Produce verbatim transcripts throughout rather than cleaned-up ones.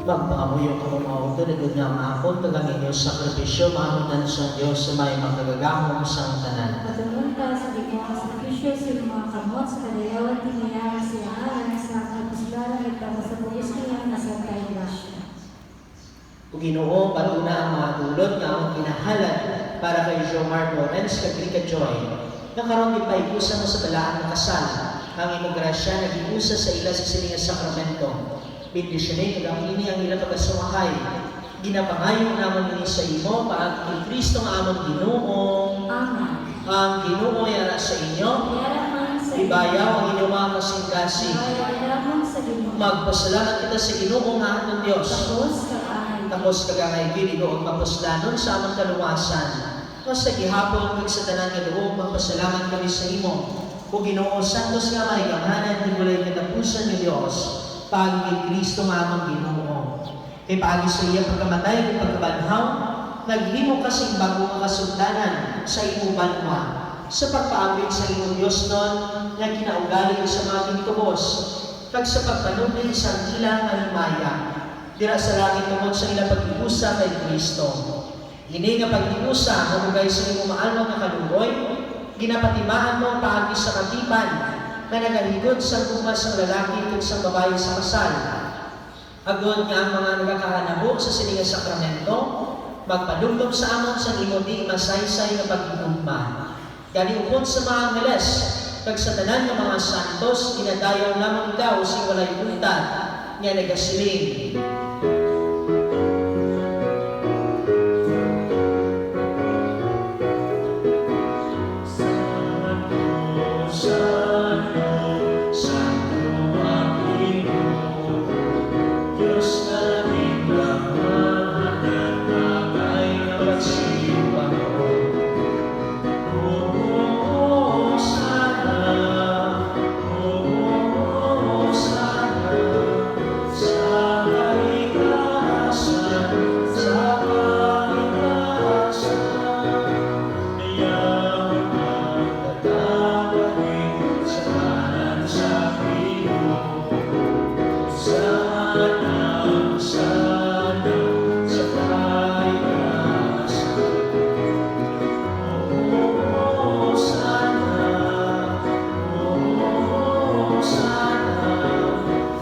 Magpangamuyo kamo, mga utod, agod nga ang akon kag ang inyo sakripisyo mahamutan sang Dios nga may makagagahom sang tanan. Padulngon ta sa Ginoo ang sakripisyo sa imo mga kamot sa kadayawan, tinayaan sa iyang ngalan, sa pagpasla langit, para sa bug-os niya nga santa grasya. O Ginoo, batuna ang mga tulod nga amon ginahalad para kay Jomar Lawrence kag Rica Joy, nga karon ginpahig-usa mo sa balaan nga kasal, ang imo grasya naghiusa sa ila sa sini nga sakramento. Bendisyoni kag amini ang ila pagkasumahay. Ginapangayo namon ini sa imo paagi kay Cristo nga amon Ginoo. Amen. Ang Ginoo yara sa inyo. Yara man sa inyo. Ibayaw ang inyong mga kasingkasing. Ibayaw namon sa Ginoo. Magpasalamat kita sa Ginoo nga aton Dios. Takos kag angay. Takos kag angay gid, Ginoo, ug mapuslanon sa amon kaluwasan. Nga sa gihapon kag sa tanan nga duog, magpasalamat kami sa imo. O Ginoo, santos nga may gamhanan, kag walay katapusan nga Dios, paagi kay Cristo nga amon Ginoo. Kay paagi sa iya pagkamatay ug pagkabanhaw, naghimo ka sing bag-o nga kasugtanan sa imo banwa, sa pagpaambit sa imo diosnon nga kinaugali sa mga ginatubos, kag sa pagpanubli sang ila nga himaya dira sa langit tungod sa ila paghiusa kay Cristo. Ini nga paghiusa, hamugay sa imo maalwan nga kaluoy, ginapatimaan mo paagi sa katipan nga nagahigod sang gugma sang lalaki kag sang babayi sa kasal. Agod nga ang mga nagakahanabo sa sini nga sakramento magpadumdom sa amon sang imo di masaysay nga paghigugma. Gani, upod sa mga angeles kag sa tanan nga mga santos, ginadayaw namon ikaw sing walay untad, nga nagasiling: Santo, santo, santo ang Ginoo, Dios nga naging lahat, ang bagay nga pagsiling pa mo. Hosanna, Hosanna, sa kaitaasan, sa kaitaasan. Yaon ang katapatan sa ngalan sa Ginoo. Hosanna, Hosanna,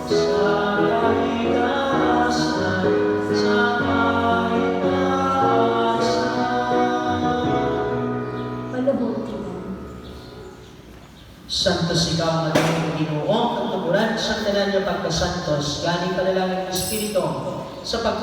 sa kaitaasan. Palubot kita. Santos ikaw nga Dios, Ginoo, katuguran sang tanan nga pagkasantos, gani panalangin nga Espiritu sa pagpas-